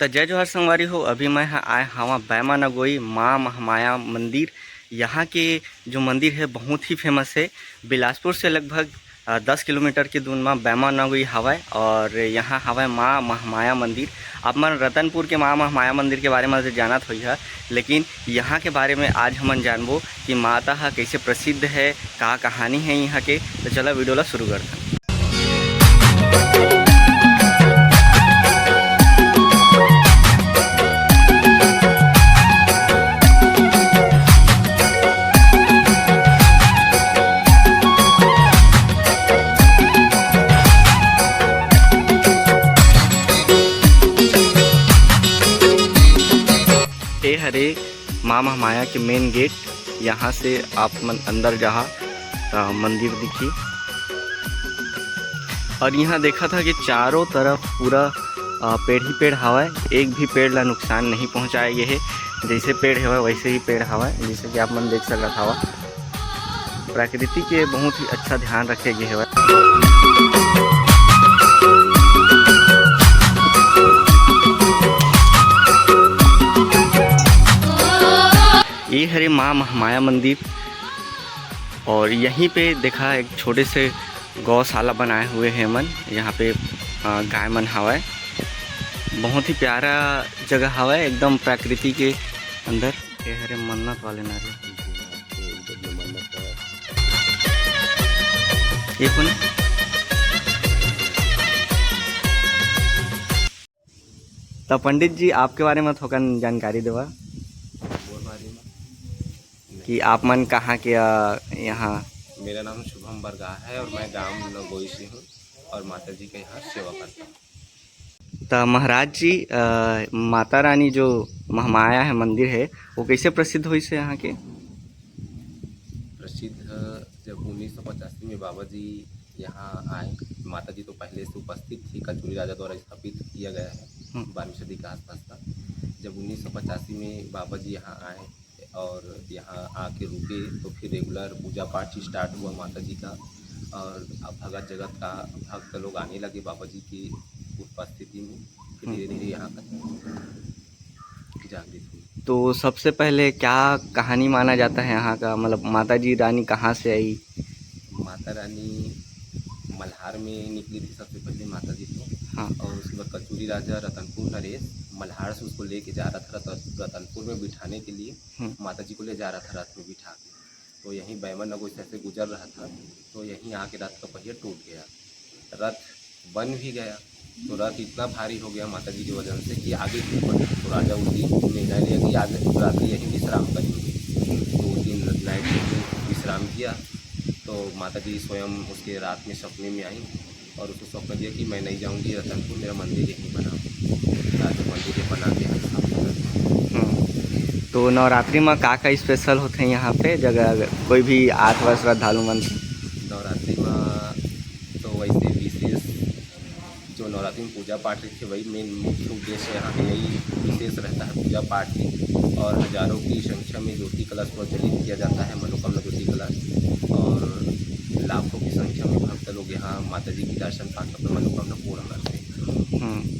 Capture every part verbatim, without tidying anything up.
त जय जोहार संगवारी हो, अभी मैं ह आए हवा बैमा नगोई माँ महामाया मंदिर। यहाँ के जो मंदिर है बहुत ही फेमस है, बिलासपुर से लगभग अ, दस किलोमीटर के दूर मा बैमा नगोई हवय और यहाँ हवय माँ महामाया मंदिर। आप मन रतनपुर के माँ महामाया मंदिर के बारे में तो जानत होइहा, लेकिन यहाँ के बारे में आज हमन जानबो कि माता ह कैसे प्रसिद्ध है, का कहानी है यहाँ के। तो चला वीडियो ला शुरू करथन। ए हरे माँ महामाया के मेन गेट। यहाँ से आप मन अंदर जाहा त मंदिर दिखी। और यहाँ देखा था कि चारों तरफ पूरा अ, पेड़ ही पेड़ हवय, एक भी पेड़ ला नुकसान नहीं पहुँचाए गे हे। जैसे पेड़ हवय वैसे ही पेड़ हवय, जैसे कि आप मन देख सकत हवा। प्रकृति के बहुत ही अच्छा ध्यान रखे गे हवय। ये हरे माँ महामाया मंदिर और यहीं पे देखा एक छोटे से गौशाला बनाए हुए हैं मन। यहाँ पे अ, गाय मन हवय। बहुत ही प्यारा जगह हवय, एकदम प्रकृति के अंदर। ये हरे मन्नत वाले नारियल। ये कौन? त पंडित जी, आपके बारे में थोकन जानकारी देवा। मोर बारे में? कि आप मन कहाँ के, अ, यहाँ? मेरा नाम शुभम बरगाह है और मैं गांव नगोई से हूँ और माता जी का यहाँ सेवा करता हूँ। त महाराज जी, अ, माता रानी जो महामाया है मंदिर है, वो कैसे प्रसिद्ध होइस हे यहाँ के? प्रसिद्ध, जब उन्नीस सौ पचासी में बाबा जी यहाँ आए, माता जी तो पहले से उपस्थित थी, कचूरी राजा द्वारा स्थापित किया गया है हम्म। बारहवीं सदी के आसपास का। जब उन्नीस सौ पचासी में बाबा जी यहाँ आए और यहाँ आके रुके, तो फिर रेगुलर पूजा पाठ स्टार्ट हुआ माता जी का। और अब भगत जगत का भक्त लोग आने लगे बाबा जी की उपस्थिति में। फिर हम्म। धीरे धीरे यहाँ का जागृत हुई। तो सबसे पहले क्या कहानी माना जाता है यहाँ का, मतलब माता जी रानी कहाँ से आई? माता रानी मल्हार में निकली थी सबसे पहले माता जी तो। हाँ। और उसके बाद कचूरी राजा रतनपुर नरेश मल्हार से उसको लेके जा रहा था रतन-, रतनपुर में बिठाने के लिए। हम्म। माता जी को ले जा रहा था रथ में बिठा के। तो यहीं बैमन नगोई से ऐसे गुजर रहा था, तो यहीं आके रथ का पहिया टूट गया। रथ बन भी गया, तो रथ इतना भारी हो गया माता जी की वजह से कि आगे नहीं बढ़ा। तो राजा उस दिन निर्णय लिया कि आज रात्रि यहीं विश्राम करेंगे। तो उस दिन नाइट में विश्राम किया, तो माता जी स्वयं उसके रात में सपने में आई और उसको स्वप्न दिया कि मैं नहीं जाऊंगी रतनपुर, मेरा मंदिर यहीं बनाओ। राजा मंदिर ये बना के हम स्थापित करते हैं। हम्म। तो नवरात्रि में का का स्पेशल होथे यहाँ पे, जगह कोई भी आत हवय श्रद्धालु मन? नवरात्रि में तो वैसे विशेष जो नवरात्रि में पूजा पाठ रखे, वही मेन मुख्य उद्देश्य यहाँ पे यही विशेष रहता है, पूजा पाठ ही। और हजारों की संख्या में ज्योति कलश प्रज्वलित किया जाता है, मनोकामना ज्योति कलश, और लाखों की संख्या में भक्त लोग यहाँ माता जी की दर्शन पाकर अपना मनोकामना पूर्ण करते हैं। हम्म।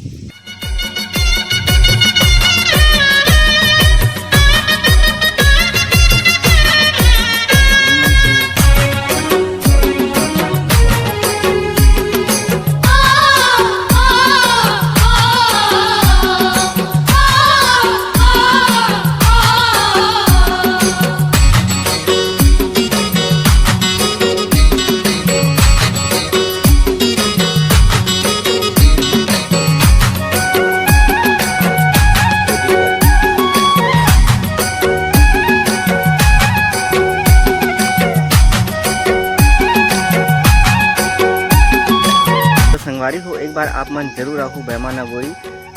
तो संगवारी हो, एक बार आप मन जरूर आहू बैमा नगोई।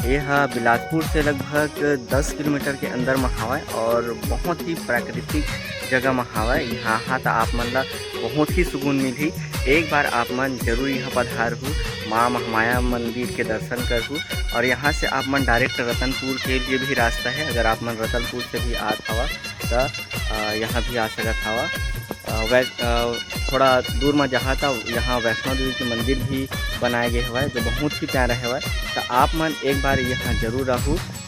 ये हा बिलासपुर से लगभग दस किलोमीटर के अंदर म हावय और बहुत ही प्राकृतिक जगह म हावय। यहाँ हा त आप मन ला बहुत ही सुकून मिलही। एक बार आप मन जरूर यहाँ पधारहू, माँ महामाया मंदिर के दर्शन करहू और यहाँ से आप मन डायरेक्ट रतनपुर के लिए भी रास्ता है। अगर आप मन रतनपुर से भी आत हवा त, अ, यहाँ भी आ सकत हवा। अ, वै-, अ, थोड़ा दूर म जहाँ था, यहाँ वैष्णो देवी के मंदिर भी बनाए गए हवय, जो बहुत ही प्यारा हवय। तो आप मन एक बार यहाँ जरूर रहू।